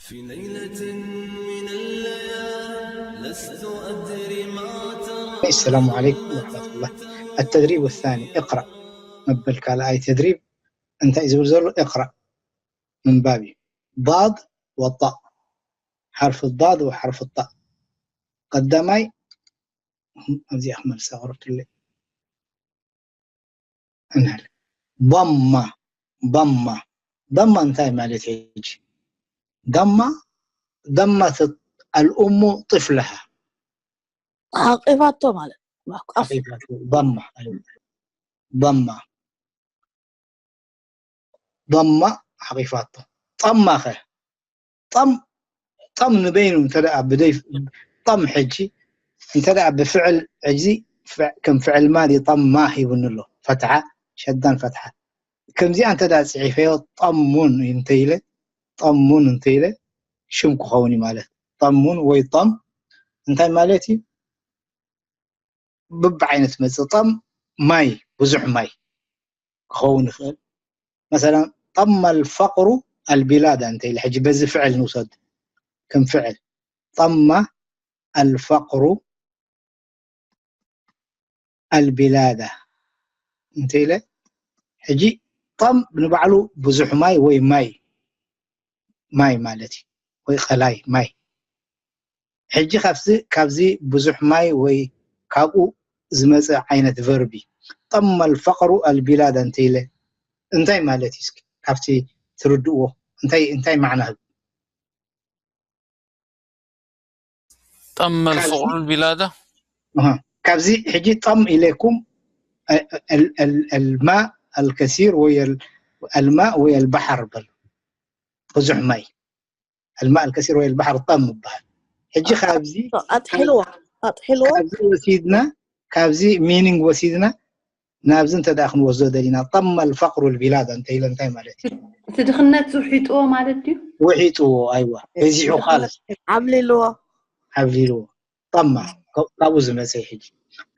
في ليلة من الليالي لست أدري ما ترى السلام عليكم ورحمة الله. التدريب الثاني، اقرأ. مبل كالآي تدريب، أنت إذا بزر اقرأ من بابي. ضاد وطاء، حرف الضاد وحرف الطاء. قدماي أبزي أحمد سأغرق اللي أنهل. ضمة ضمة ضمة أنت مالت حج. ضمة ضمة الأم طفلها. ሓቂፋቶ ማለት ضمة ضمة ضمة ሓቂፋቶ። ጠማኸ ጠም ጠም ንበይኑ እንተ ደኣ ብደይ ጠም ሕጂ እንተ ደኣ ብፍዕል ሕጂ ከም ፍዕል ማዲ ጠማ ሂቡኒ ኣሎ። ፈትሓ ሸዳን ፈትሓ ከምዚኣ እንተ ደኣ ጽሒፈዮ ጠሙን እንተኢለ ጠሙን እንተኢለ ሽም ክኸውን እዩ ማለት። ጠሙን ወይ ጠም እንታይ ማለት እዩ? ብብዓይነት መጽእ። ጠም ማይ፣ ብዙሕ ማይ ክኸውን ይኽእል። መሰላ ጠማ ኣልፈቅሩ ኣልቢላዳ እንተ ኢለ ሕጂ በዚ ፍዕል ንውሰድ ከም ፍዕል ጠማ ኣልፈቅሩ ኣልቢላዳ እንተ ኢለ ሕጂ ጠም ንባዕሉ ብዙሕ ማይ ወይ ማይ ማይ ማለት እዩ ወይ ቀላይ ማይ። ሕጂ ካብዚ ካብዚ ብዙሕ ማይ ወይ ካብኡ ዝመፀ ዓይነት ቨርቢ ጠማ ኣልፈቅሩ ኣልቢላዳ እንተ ኢለ እንታይ ማለት እዩ? እስኪ ካብቲ ትርድእዎ እንታይ እንታይ ማዕና ህብ? ጠማ ኣልፈቅሩ ኣልቢላዳ ካብዚ ሕጂ ጠም ኢለኩም ኣልማ ኣልከሲር ወይ ኣልማ ወይ ኣልባሓር በሉ ብዙሕ ማይ ኣልማ ኣልከሲር ወይ ኣልባሕር ጠም ይበሃል። ሕጂ ካብዚ ኣጥሒልዎ ኣጥሒልዎ ካብዚ ወሲድና ካብዚ ሚኒንግ ወሲድና ናብዚ እንተ ደኣ ክንወስዶ ደሊና ጠማ ኣልፈቅሩ ኣልቢላዳ እንተ ኢለ እንታይ ማለት እዩ? እቲ ድኽነት ዝውሒጥዎ ማለት ድዩ? ውሒጥዎ ኣይዋ በዚሑ ካልስ ዓብሊልዎ ዓብሊልዎ ጠማ ካብኡ ዝመፀ ሕጂ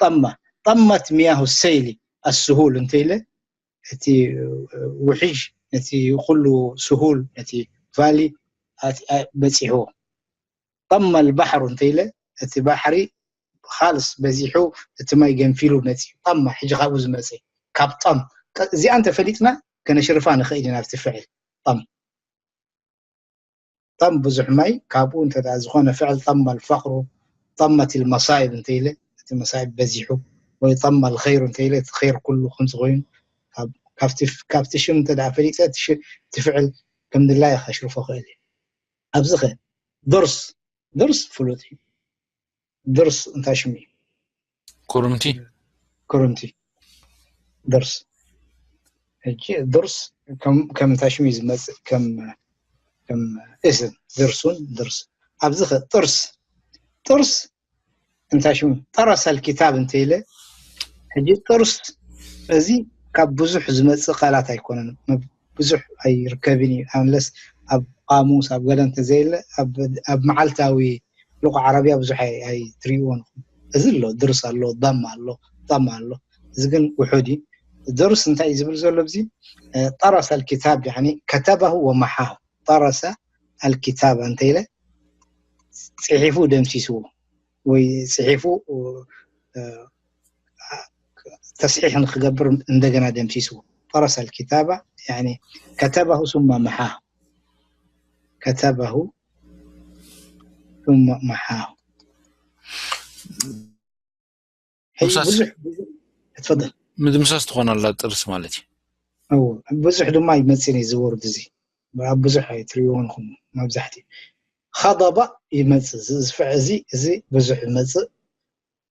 ጠማ ጠማት ሚያሁ ሰይሊ ኣስሁል እንተ ኢለ እቲ ውሕጅ ነቲ ኩሉ ስሁል ነቲ ቫሊ በፂሕዎ። ጠማ ኣልባሕሩ እንተ ኢለ እቲ ባሕሪ ካልስ በዚሑ እቲ ማይ ገንፊሉ መፂኡ። ጠማ ሕጂ ካብኡ ዝመፀ ካብ ጠም እዚኣ እንተፈሊጥና ከነሽርፋ ንኽእል ኢና ኣብቲ ፍዕል ጠም ጠም ብዙሕ ማይ ካብኡ እንተ ዝኾነ ፍዕል ጠማ ኣልፈቅሩ ጠመት ኣልመሳኢብ እንተ ኢለ እቲ መሳኢብ በዚሑ ወይ ጠማ ኣልኸይሩ እንተ ኢለ እቲ ኸይር ኩሉ ከምዚ ኮይኑ ካብቲ ሽም እንተ ፈሊጠ እቲ ፍዕል ከም ድላየ ከሽርፎ ክእል እየ። ኣብዚ ኸ ድርስ ድርስ ፍሉጥ እዩ። ድርስ እንታይ ሽም እዩ? ኩርምቲ ኩርምቲ ድርስ ሕጂ ድርስ ከም እንታይ ሽም እዩ ዝመፅእ? ከም ከም እስም ድርሱን ድርስ ኣብዚ ኸ ጥርስ ጥርስ እንታይ ሽሙ ጠረሰ ኣልኪታብ እንተ ኢለ ሕጂ ጥርስ እዚ ካብ ብዙሕ ዝመፅእ ቃላት ኣይኮነን። ብዙሕ ኣይርከብን እዩ ኣንለስ ኣብ ቃሙስ ኣብ ገለ እንተዘየለ ኣብ መዓልታዊ ሉቕ ዓረብያ ብዙሕ ኣይትርእይዎን ኢኹም። እዚ ኣሎ ድርስ ኣሎ ዳም ኣሎ ጣም ኣሎ እዚ ግን ውሑድ እዩ። ድርስ እንታይ እዩ ዝብል ዘሎ ኣብዚ ጠረሰ ኣልኪታብ ያኒ ከተበሁ ወመሓሁ ጠረሰ ኣልኪታብ እንተ ኢለ ፅሒፉ ደምሲስዎ ወይ ፅሒፉ ተስሒሕ ንክገብር እንደገና ደምሲስዎ ጠረሰ ኣልኪታባ ያኒ ከተበሁ ثم محاه ከተበሁ ثم محاه ሕጂ ምሳስ- ብዙሕ ብዙሕ- اتفضل ምድምሳስ ትኾን ኣላ ጥርስ ማለት እዩ። እዎ ብዙሕ ድማ ይመፅእ እዩ እዚ ወርድ እዚ ኣብ ብዙሕ ኣይትሪእዎን ኢኹም መብዛሕትኡ ኸضب ይመፅእ እዚ ዝፍዕ እዚ እዚ ብዙሕ ይመፅእ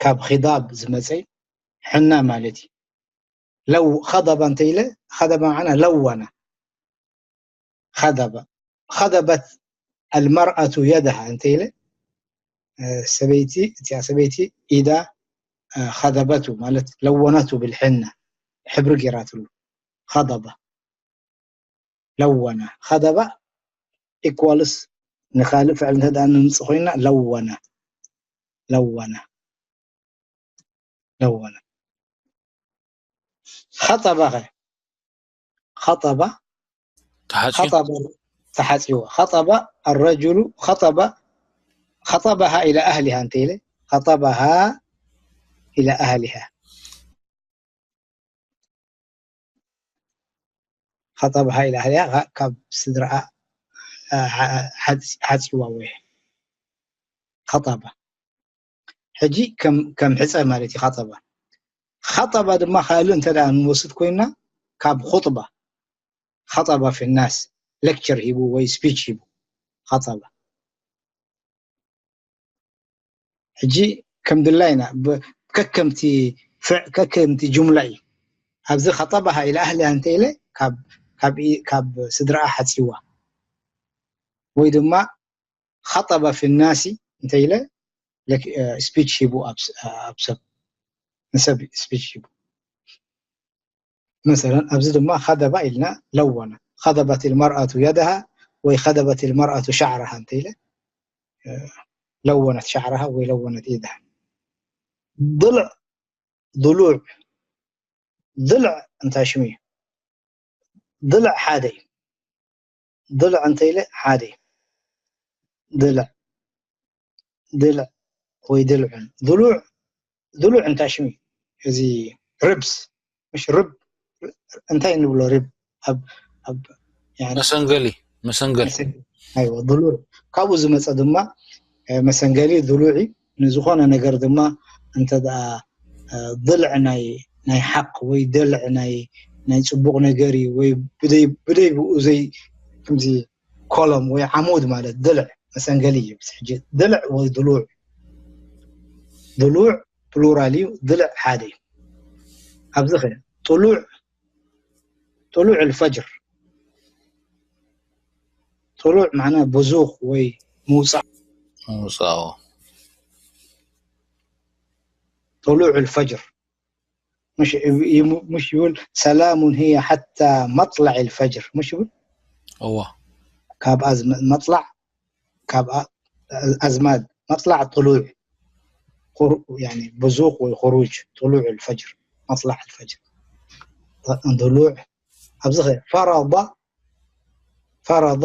ካብ ኺዳብ ዝመፀ ሕና ማለት እዩ ለው ኸضب እንተ ኢለ ኸضب معنا ለወነ ኸضب ኸضبت المرأة يدها እንተ ኢለ ሰበይቲ እቲኣ ሰበይቲ ኢዳ ኸضبته ማለት ለወነቱ ብልሕና ሕብሪ ጌራትሉ ኸضب ለወነ ኸضب equals ንኻልእ ፍዕል እንተ ደኣ ንምፅእ ኮይና ለወነ ለወነ ለወነ ኸጠበኸ ኸጠበ ተሓፂ ኸጠበ ተሓፂዎ። خطب الرجل خطب خطبها إلى أهلها እንተ ኢለ خطبها إلى أهلها خطبها إلى أهلها ካብ ስድራኣ ሓፂዋ ወይ خطب ሕጂ ከም ሕፀ ማለት እዩ خطب خطب ድማ ካልእ እንተ ንወስድ ኮይና ካብ خطبة خطب في الناس lecture ሂቡ ወይ speech ሂቡ خطب ሕጂ ከም ድላይና ከከምቲ ፍዕ ከከምቲ ጁምላ እዩ ኣብዚ خطبها إلى أهلها እንተ ኢለ ካብ ስድራኣ ሓፂዋ ወይ ድማ خطب في الناس እንተ ኢለ speech ሂቡ ኣብ ሰብ ንሰብ speech ሂቡ مثلا ኣብዚ ድማ خضب ኢልና ለወነ خضبت المرأة يدها ወይ خضبت المرأة شعرها እንተ ኢለ ለወነት شعرها ወይ ለወነት يدها ضلع ضلوع ضلع እንታይ ሽሙ እዩ ضلع ሓደ እዩ ضلع እንተ ኢለ ሓደ እዩ ضلع ضلع ወይ ድልዑን ضلوع ضلوع እንታይ ሽሙ እዩ እዚ ribs مش rib እንታይ ንብሎ rib ኣብ ኣብ መሰንገሊ መሰንገሊ ኣይወ ضلوع ካብኡ ዝመፀ ድማ መሰንገሊ ضلوع እዩ ንዝኾነ ነገር ድማ እንተ ضلع ናይ ናይ ሓቅ ወይ ضلع ናይ ናይ ፅቡቕ ነገር እዩ ወይ ብደይ ብኡ ዘይ ከምዚ ኮሎም ወይ ዓሙድ ማለት ضلع መሰንገሊ እዩ ሕጂ ضلع ወይ ضلوع ضلوع plural እዩ ضلع ሓደ እዩ ኣብዚ ኸ طلوع طلوع الفجر طلوع معناه بزوغ ወይ ምውፃእ ምውፃእ طلوع الفجر مش مش يقول سلام هي حتى مطلع الفجر مش يقول እዋ ካብ ኣዝማድ መጥላዕ ካብ ኣዝማድ መጥላዕ ጥሉዕ يعني بزوغ ወይ خروج طلوع الفجر مطلع الفجر ضلوع ኣብዚ ኸ فرض فرض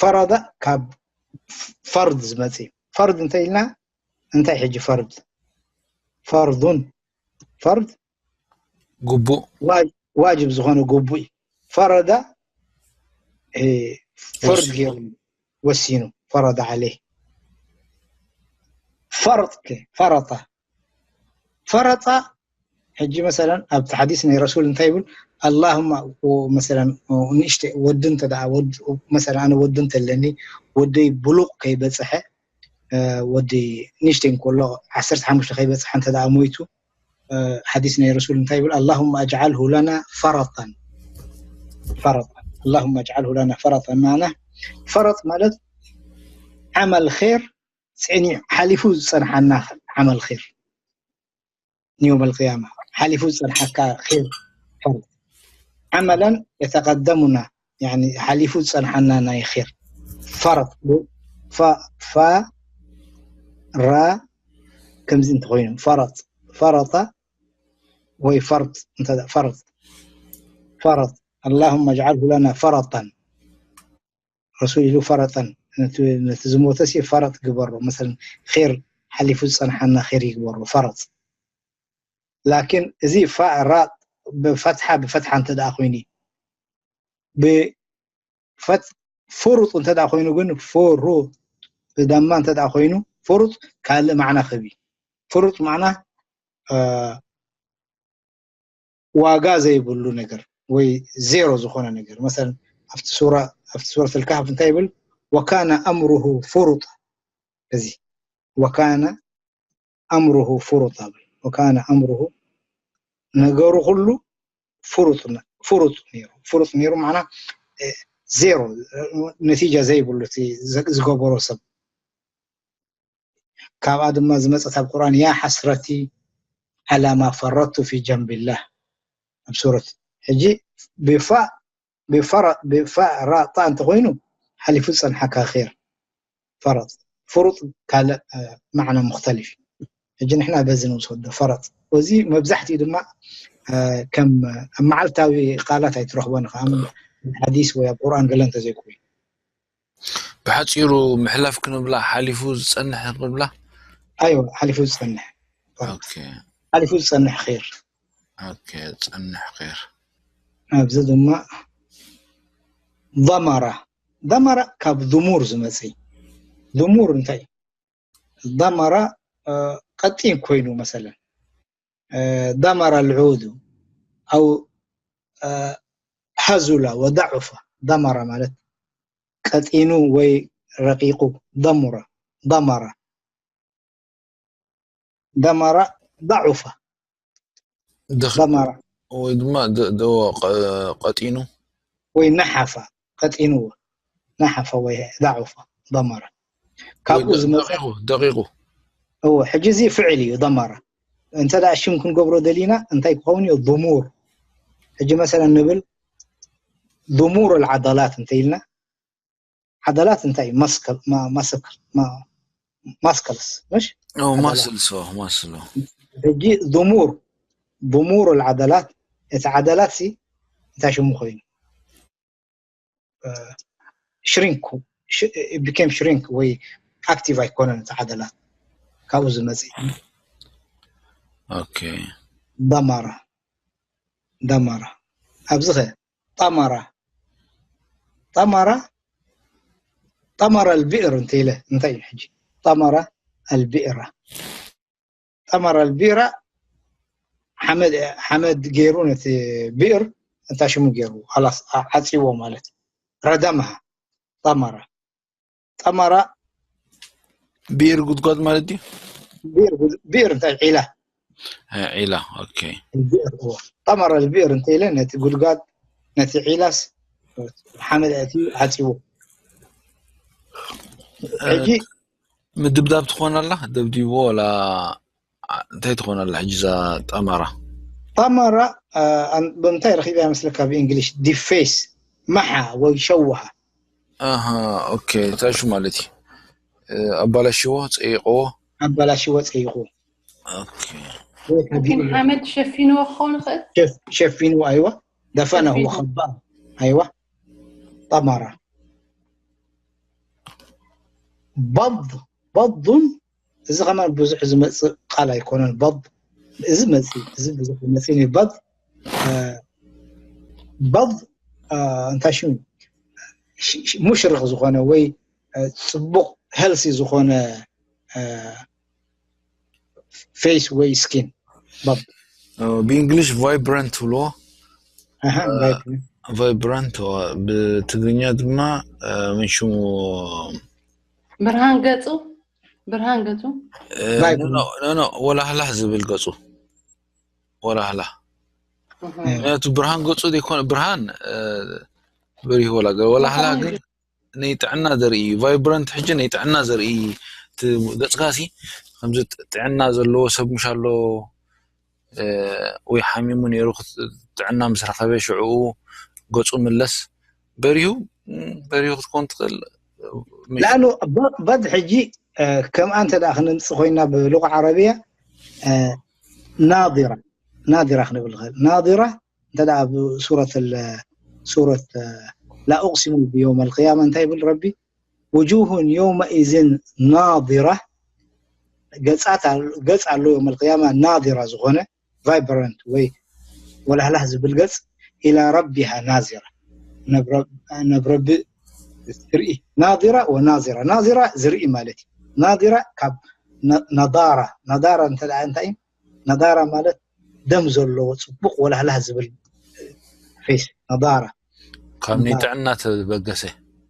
فرض ካብ فرض ዝመፅእ فرض እንታይ ኢልና እንታይ ሕጂ فرض فرض فرض ግቡእ ዋጅብ ዝኾነ ግቡእ እዩ فرض فرض ገይሩ ወሲኑ فرض عليه فرض فرض فرض ሕጂ مثلا ኣብቲ ሓዲስ ናይ ረሱል እንታይ ይብል اللهم مثلا ንእሽተ ወዲ እንተ مثلا ኣነ ወዲ እንተለኒ ወደይ ብሉቕ ከይበፅሐ ወዲ ንእሽተይ እንከሎ ዓሰርተ ሓሙሽተ ከይበፅሐ እንተ ሞይቱ ሓዲስ ናይ ረሱል እንታይ ይብል اللهم اجعله لنا فرطا فرطا اللهم اجعله لنا فرطا معناه فرط ማለት ዓመል ኸይር ፅኒዕ ሓሊፉ ዝፀንሓና ዓመል ኸይር يوم القيامة ሓሊፉ ዝፀንሓካ ኸይር فرط عملا يتقدمنا يعني ሓሊፉ ዝፀንሓና ናይ ኸይር فرط ف ف ر ከምዚ እንተኾይኑ فرط فرط ወይ فرط እንተ فرط فرط اللهم اجعله لنا فرطا ረሱል ኢሉ فرطا ነቲ ዝሞተ ሲ فرط ግበሮ مثلا ኸይር ሓሊፉ ዝፀንሓና ኸይር ይግበሮ فرط لكن እዚ ፋ ራ ብፈትሓ ብፈትሓ እንተ ደኣ ኮይኑ ብፈት ፍሩጥ እንተ ደኣ ኮይኑ ግን ፍሩጥ ብዳማ እንተ ደኣ ኮይኑ ፍሩጥ ካልእ ማዕና ክህብ እዩ ፍሩጥ ማዕና ዋጋ ዘይብሉ ነገር ወይ ዜሮ ዝኾነ ነገር مثلا ኣብቲ ሱራ ኣብቲ ሱረት الكهف እንታይ ይብል وكان أمره فرطا እዚ وكان أمره فرطا وكان أمره ነገሩ ኩሉ ፍሩጥ ፍሩጥ ነይሩ ፍሩጥ ነይሩ معنا ዜሮ ነቲጃ ዘይብሉ ዝገበሮ ሰብ ካብኣ ድማ ዝመፀት ኣብ ቁርኣን يا حسرتي على ما فرطت في جنب الله ኣብ ሱረት ሕጂ ብፋ ብፋ ራ ጣ እንተኮይኑ ሓሊፉ ዝፀንሓካ ኸይር فرط ፍሩጥ ካልእ ማዕና مختلف ሕጂ ንሕና በዚ ንውሰዶ فرط እዚ መብዛሕትኡ ድማ ከም ኣብ መዓልታዊ ቃላት ኣይትረኽቦን ኢኻ ሓዲስ ወይ ኣብ ቁርኣን ገለ እንተዘይኮይኑ። ብሓፂሩ ምሕላፍ ክንብላ ሓሊፉ ዝፀንሕ ክንብላ። ኣይወ ሓሊፉ ዝፀንሕ ኦኬ ሓሊፉ ዝፀንሕ ር ኦኬ ፀንሕ ር ኣብዚ ድማ ضمرة ضمرة ካብ ضمور ዝመፅእ ضمور እንታይ ضمرة ቀጢን ኮይኑ መሰለን ضمرة العود أو هزل وضعف ضمرة ማለት ቀጢኑ ወይ ረቂቁ ضمرة ضمرة ضمرة ضعف ضمرة ወይ ድማ ቀጢኑ ወይ نحف ቀጢኑ نحف ወይ ضعف ضمرة ካብኡ ዝመፀ ደቂቁ እዎ ሕጂ እዚ ፍዕል እዩ ضمرة እንተ ሽም ክንገብሮ ደሊና እንታይ ክኸውን እዩ ضمور ሕጂ መሰለን ንብል ضمور العضلات እንተ ኢልና عضلات እንታይ muscle muscles مش ማስል ሶ ማስል ሕጂ ضمور ضمور العضلات እቲ عضلات ሲ እንታይ ሽሙ ኮይኑ shrink became shrink ወይ active ኣይኮነን እቲ عضلات ካብኡ ዝመፅእ ኦኬ ضمرة ضمرة ኣብዚ ኸ طمرة طمرة طمرة البئر እንተ ኢለ እንታይ እዩ ሕጂ طمرة البئر طمرة البئر ሓመድ ሓመድ ገይሩ ነቲ ብእር እንታይ ሽሙ ገይሩ خلاص ዓፅዎ ማለት ردمها طمرة طمرة ብኢር ጉድጓድ ማለት ድዩ ብእር እንታይ ዒላ ዒላ ኦኬ طمرة البئر እንተ ኢለ ነቲ ጉድጓድ ነቲ ዒላስ ሓመድ ኣእትዩ ዓፅዎ ሕጂ ምድብዳብ ትኾን ኣላ ደብዲብዎ ወላ እንታይ ትኾን ኣላ ሕጂ እዛ ጠመራ ጠመራ ብምንታይ ረኺበያ መስለካ ብእንግሊሽ deface መሓ ወይ ሸውሃ ኣሃ ኦኬ እንታይ ሽሙ ማለት እዩ ኣባላሽዎ ፀይቕዎ ኣባላሽዎ ፀይቕዎ ኦኬ ግን ሓመድ ሸፊንዎ ክኸውን ይኽእል ሸፊንዎ ኣይዋ ደፈነሁ ወኸባ ኣይዋ ጠመራ በض በضን እዚ ከማን ብዙሕ ዝመፅእ ቃል ኣይኮነን በض እዚ መፅእ እዚ ብዙሕ ዝመፅእ እዩ በض በض እንታይ ሽሙ ሙሽርቕ ዝኾነ ወይ ፅቡቕ healthy ዝኾነ face ወይ skin በض ብእንግሊሽ vibrant ትብልዎ vibrant ብትግርኛ ድማ ምን ሽሙ ብርሃን ገፁ ብርሃን ገፁ ኖ ወላህላህ ዝብል ገፁ ወላህላህ ምክንያቱ ብርሃን ገፁ ዘይኮነ ብርሃን በሪሁ ወላ ወላህላህ ግን ናይ ጥዕና ዘርኢ እዩ vibrant ሕጂ ናይ ጥዕና ዘርኢ ገፅካ ሲ ከምዚ ጥዕና ዘለዎ ሰብ ምሽ ኣሎ ወይ ሓሚሙ ነይሩ ጥዕና ምስ ረኸበ ሽዕኡ ገፁ ምለስ በሪሁ በሪሁ ክትኮን ትኽእል لأنه በድ ሕጂ ከምኣ እንተ ደኣ ክነምፅእ ኮይና ብሉغة ዓረብያ ናضرة ናضرة ክንብል ንኽእል ናضرة እንተ ደኣ ሱረት ሱረት لا أقسم بيوم القيامة እንታይ ይብል ረቢ وجوه يومئذ ناضرة ገፃት ገፅ ኣሎ يوم القيامة ናضرة ዝኾነ vibrant ወይ ወላህላህ ዝብል ገፅ إلى ربها ناظرة ናብ ረቢ ትርኢ ናضرة ወናظرة ናظرة ዝርኢ ማለት እዩ ናضرة ካብ ነضارة ነضارة እንተ እንታይ እዩ ነضارة ማለት ደም ዘለዎ ፅቡቕ ወላህላህ ዝብል face ነضارة ካብ ናይ ጥዕና ተበገሰ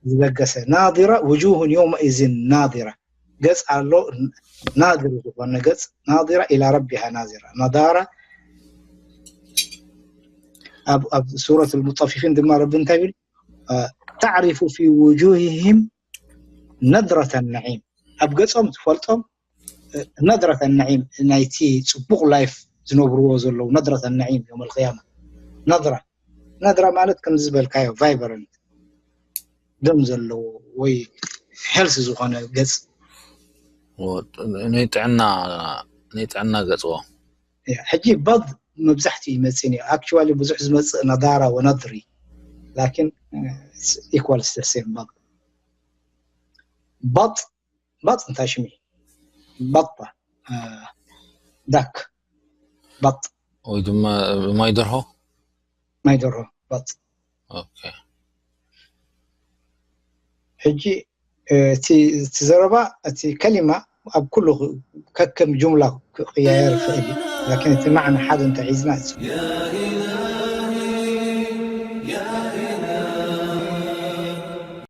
ዝበገሰ ናضرة وجوه يومئذ ناضرة ገፅ ኣሎ ናضر ዝኾነ ገፅ ናضرة إلى ربها ناظرة ነضارة ኣብ ሱረት المطففين ድማ ረቢ እንታይ ይብል تعرف في وجوههم نضرة النعيم ኣብ ገፆም ትፈልጦም ነድረተ ነዒም ናይቲ ፅቡቕ life ዝነብርዎ ዘለዉ ነድረተ ነዒም يوم القيامة ነድራ ነድራ ማለት ከም ዝበልካዮ vibrant ደም ዘለዎ ወይ healthy ዝኾነ ገፅ ናይ ጥዕና ናይ ጥዕና ገፅዎ ሕጂ በድ መብዛሕትኡ ይመፅእ እዩ actually ብዙሕ ዝመፅእ ነዳራ ወነድሪ ላኪን equals the same. በጥ በጥ በጥ እንታይ ሽሚ በጥ ዳክ በጥ ወይ ድማ ማይ ደርሆ ማይ ደርሆ በጥ okay ሕጂ እቲ ዘረባ እቲ ከሊማ ኣብ ኩሉ ከከም ጁምላ ክቅያየር ይኽእል እዩ ላኪን እቲ ማዕና ሓደ እንተሒዝና